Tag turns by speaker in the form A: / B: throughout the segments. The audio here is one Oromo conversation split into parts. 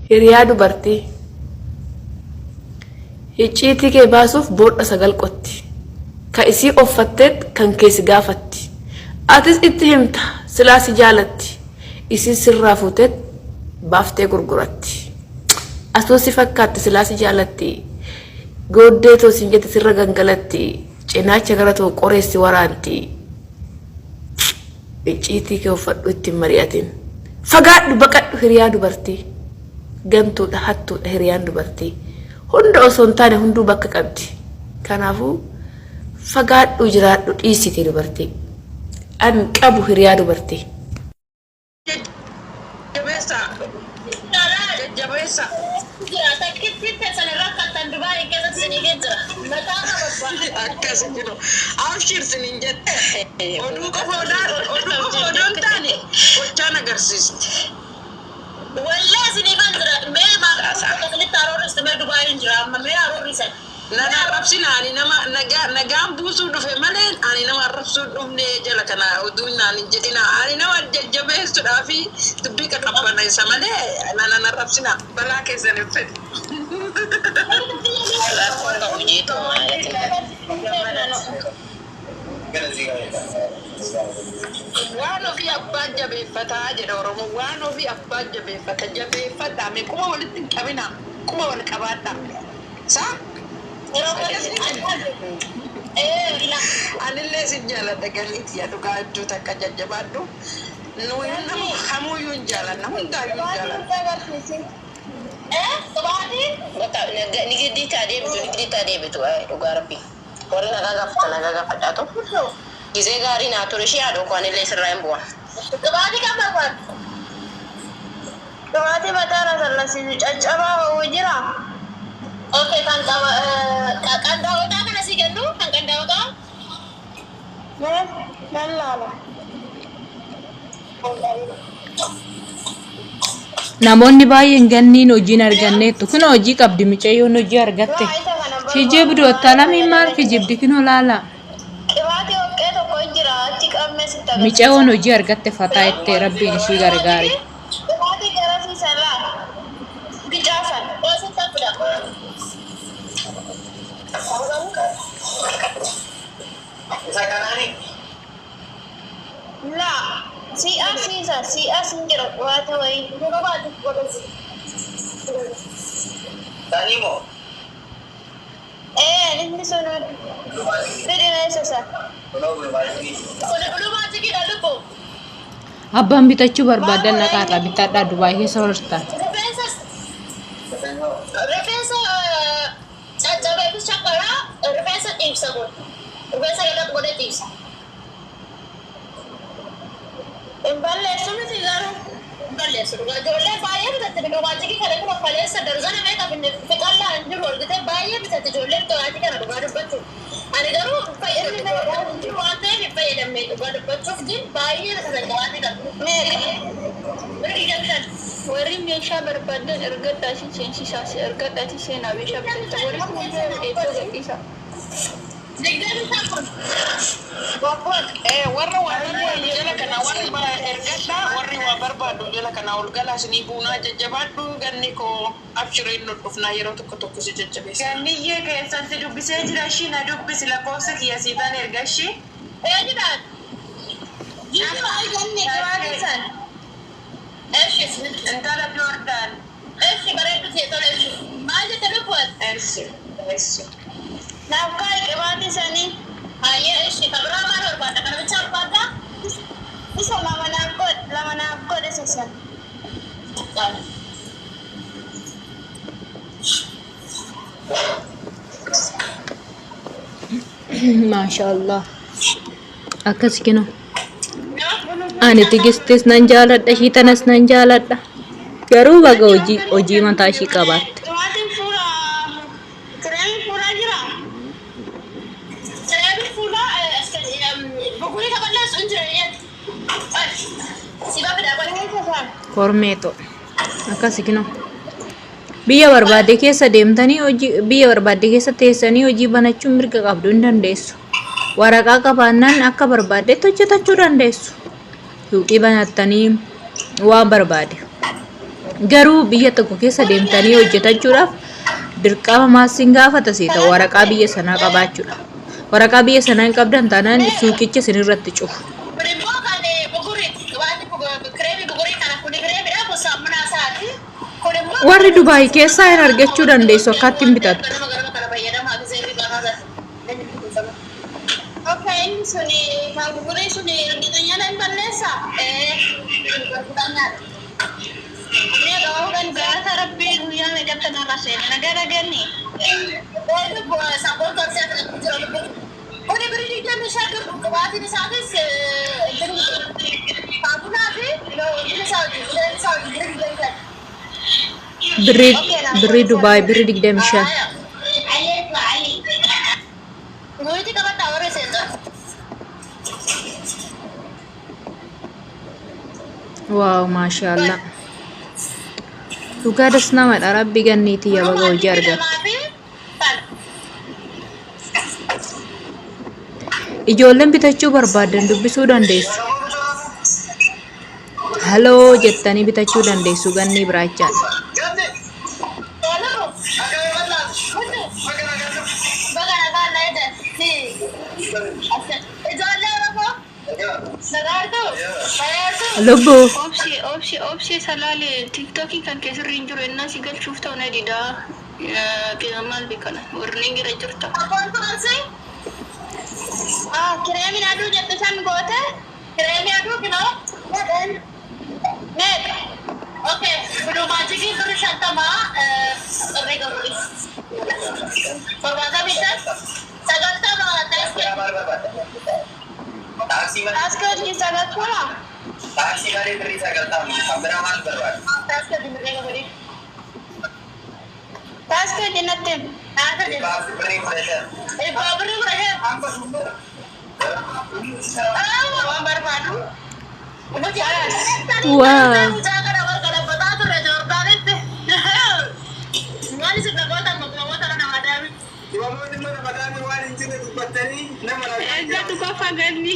A: Hiriyaa dubartii. Hicciitii kee baasuuf bool'a 9 qotti. Ka isii offatteet kan kee si gaafatti. Atis itti himta silaa si jaalatti. Isiin sirraa fuuteet baaftee gurguratti. Atuu si fakkaatti silaa si jaalatti. Gooddee too siin jette sirra gangalatti. Cinaacha gara too qoree si waraanti. Icciitii kee uffadhu itti hin mari'atin. Fagaadhu baqadhu hiriyaa dubartii. Gantuudha hattuudha hiriyaan dubartii. Hunda osoo hin taane hunduu bakka qabdi. Kanaafuu fagaadhu jiraadhu dhiisitii dubartii. An qabu hiriyaa dubartii.
B: Jajjabeessaa. Jajjabeessaa.
C: Jira takkitti teessan irra kattan Dubaay keessatti isinii jira. Mataa qababba.
B: Akkas jiru. Abshir sinin jedhe. Oduu qofa oduu qofa odoo hin taane gochaan agarsiisti.
C: Wallee isinii kan jira. Mee maal akkasinitti aroorristu mee Dubaayin jira amma mee aroorrisan.
B: Nan arrabsina ani nama nagaa nagaan buusuu dhufe malee ani nama arrabsuu hin dhufne jala kana oduu naan hin jedhina ani nama jajjabeessuudhaa fi dubbii qaqabbaneessa malee nan arrabsina balaa keessan hin fedhu.
D: Rakkoon qabu jeetu maalati.
B: Waan ofii abbaan jabeeffataa jedha Oromoo waan ofii abbaan jabeeffata jabeeffadhaa mee quba walitti hin qabinaa quba wal qabaadhaa. Saa? Anillee sin jaaladha galii tiyya dhugaa hedduu takka jajjabaadhu. Nuyi nama kamuyyuu hin jaalanna hundaayyuu hin jaalanna.
D: Bakka nigiddiitti haa deebitu nigiddiitti haa deebitu dhugaa rabbi. Warri nagaa gaafatan nagaa gaafadhaatu. Gizee gaarii naa ture ishee haadha koo anillee sirraa hin bu'a.
C: Qibaatii kan barbaaddu.
E: Qibaatii mataa lasalasiisu caccabaa ho'u jira.
C: Okay, kan qaba qandaa'otaa kana si kennu kan qandaa'otaa.
E: Mee nan laala.
F: Namoonni baay'een ganniin hojii hin arganneettu. Kunoo hojii qabdi mucayyoon hojii argatte.
E: Laa isa kana
F: Kijibdu
E: barbaadu.
F: ottalamiin maal kijibdi kinoo laala.
E: Qibaatii hoqqee tokko hin jira achi qabmee sitti agarsiisa.
F: Micayoon hojii argatte fataa itti rabbiin ishii gargaare.
E: Qibaatii garasiisa laa. Bicaa san.
C: Qoositti fida.
E: Laa. Si'a siisa si'a sin jira qibaatii wayii. Ee inni sun fidi meesha san.
C: Kun blue magic dha lubbu.
F: Abbaan bitachuu barbaadan naqaarraa bitadhaa Dubaay keessa hortan.
C: Rifeensa rifeensa caccabee fi shakkaraa rifeensa ciibsa kun. Rifeensa jalatti godhee ciibsa.
E: Hin balleessu miti garuu.
C: Balleessu dhugaa ijoolleen baay'ee bitatti blue magic kana kun kaleessa darzana meeqa finne fixallaa hin jiru argite baay'ee bitatti ijoolleen qibaatii kana dhugaa dubbachuuf. Ani garuu fayyadamne hin jiru waan ta'eef hin fayyadamne dhugaa dubbachuuf jin baay'ee bitatan qibaatii kana.
E: Meeqa?
C: Birri 25.
G: Warri meeshaa barbaadan ergadhaa isin seensisaa ergadhaatii seenaa meeshaa bitachaa warri fuuldura iddoo gadhiisaa.
C: 25 kun.
B: Warra waa barbaadu jala kana warri ergadhaa warri waa barbaadu jala kana ol galaa isinii buunaa jajjabaadhu ganni koo abshiriin nu dhufnaa yeroo tokko tokko si jajjabeessa.
E: Ganniyyee keessan si dubbisee jira ishii na dubbisi lakkoofsa kiyya siifan erga ishii.
C: Eenyudhaan? Jiitu
E: Ganni qibaatii san.
C: Eshi.
E: Intala Joordaan.
C: Eshi bareedu ta'e tola eshi. Maal jette lubbuun?
E: Eshi. Eshi. Naaf kaa'i qibaatii sanii.
C: Hayyee eshi kan biraa maal barbaadda? Kana bichaa barbaaddaa?
E: Isa lama naaf godhi lama naaf godhi isa san.
F: Maashaallah. Akkas kinoo. Ani tigistis nan jaaladha ishii tanas nan jaaladha. Garuu baga hojii hojii mataa ishii qabaatte.
E: Qibaatiin fuula kireemiin fuulaa jira.
C: Kireemiin fuulaa bugurii kan balleessu hin jira eeyyatti. Si fida qoy.
E: Meesha san.
F: Kormeeto. Akkas kinoo. Biyya barbaadde keessa deemtanii hojii biyya barbaadde keessa teessanii hojii banachuun mirga qabdu hin dandeessu. Waraqaa qabaannaan akka barbaaddetti hojjetachuu dandeessu. Suuqii banattanii waan barbaade. Garuu biyya tokko keessa deemtanii hojjetachuudhaaf dirqama maal sin gaafata seeta waraqaa biyya sanaa qabaachuudha. Waraqaa biyya sanaa hin qabdan taanaan suuqicha isin irratti cufu.
C: Kun immoo kan buguriiti. Wanti kireemii bugurii kana kun kireemiidha kun saamunaa isaati. Kun immoo
F: Warri Dubaay keessaa hin argachuu dandeessu akkaatti hin bitattu.
C: Ganama ganama kana fayyadamaa fi seerri gahaa
G: Okay, inni suni kan bugurii suni ergitanyaan hin balleessaa?
C: Ergitanyaan.
G: Galata rabbii guyyaa meeqatti narra seene nagaa dhageenye.
C: Kuni birii 25 qubaatiin isaatis saamunaa fi isaa hojii isaa hojii birii 25.
F: Birrii birrii Dubaay birrii 25.
C: Guutii qabadhaa warra seensaa.
F: Wow maashaallah. Dhugaa das namadha rabbi ganniiti yaa baga hojii argatte. Ijoolleen bitachuu barbaaddan dubbisuu dandeessu. Haloo jettanii bitachuu dandeessu gannii biraachaadha. Lubbuu.
G: Obsi obsi obsi salaale tiktookiin kan keessirri hin jiru ennaa si galchuuf ta'u na didaa maal beekana warreen gira jirta.
C: Kireemiin aduu jette san goote kireemii aduu kinoo meeqa? Okay, blue magic birri 50 irree gahu 75 90
G: Taaskii hojii sagaltama.
H: Taaksii malee birrii 90 kan biraa maal barbaada?
C: Taaskii hojii mirree gahu.
G: Taaskii hojii natti himi.
H: Birrii 15.
C: Ibbaa birrii 15. Waan barbaadu.
F: Wow.
C: Mucaa kana wal kadhabbataa turre Joordaanitti. Maal isin namoota namoota kana madaami.
H: Dhibamoonni mana madaamii waan hin jirre dubbattanii nama ragaa
G: Eeggatu qofa galmi.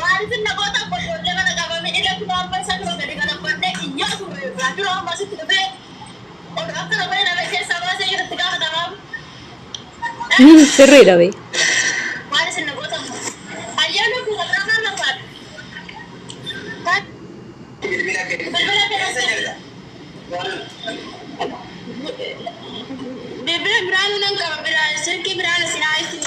C: Maal isin namoota ijoollee kana qabame ila kuma isa dura gadi galabbannee iyyaa turre irraa dura amma asitti dhufee akka nama nama keessaa baasee jirutti gaafa qabamu.
F: Sirriidha bee.
C: Maal isin namoota ayyaana kun biraa maal barbaadu?
H: Bilbila
C: Bilbila
H: keessa jirta.
G: Bilbila biraanuu nan qaba biraa silkii biraan isin haa isin.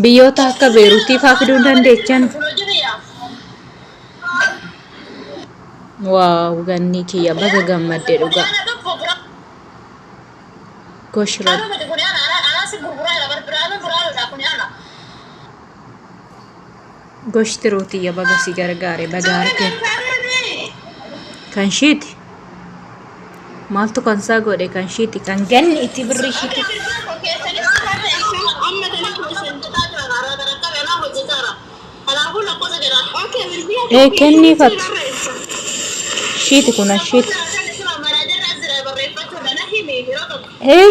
F: Biyyoota akka Beeruutii fa'aa fiduu dandeechan. Wow gannii kiyya baga gammadde dhugaa. Gosh rabbi. Gosh tiruu tiyya baga si gargaare baga argatte. Kan ishiiti. Maaltu kan isaa godhe kan ishiiti kan ganni itti birri ishiiti. Ee kenniifatu. Ishiiti kun ashiiti. Ee.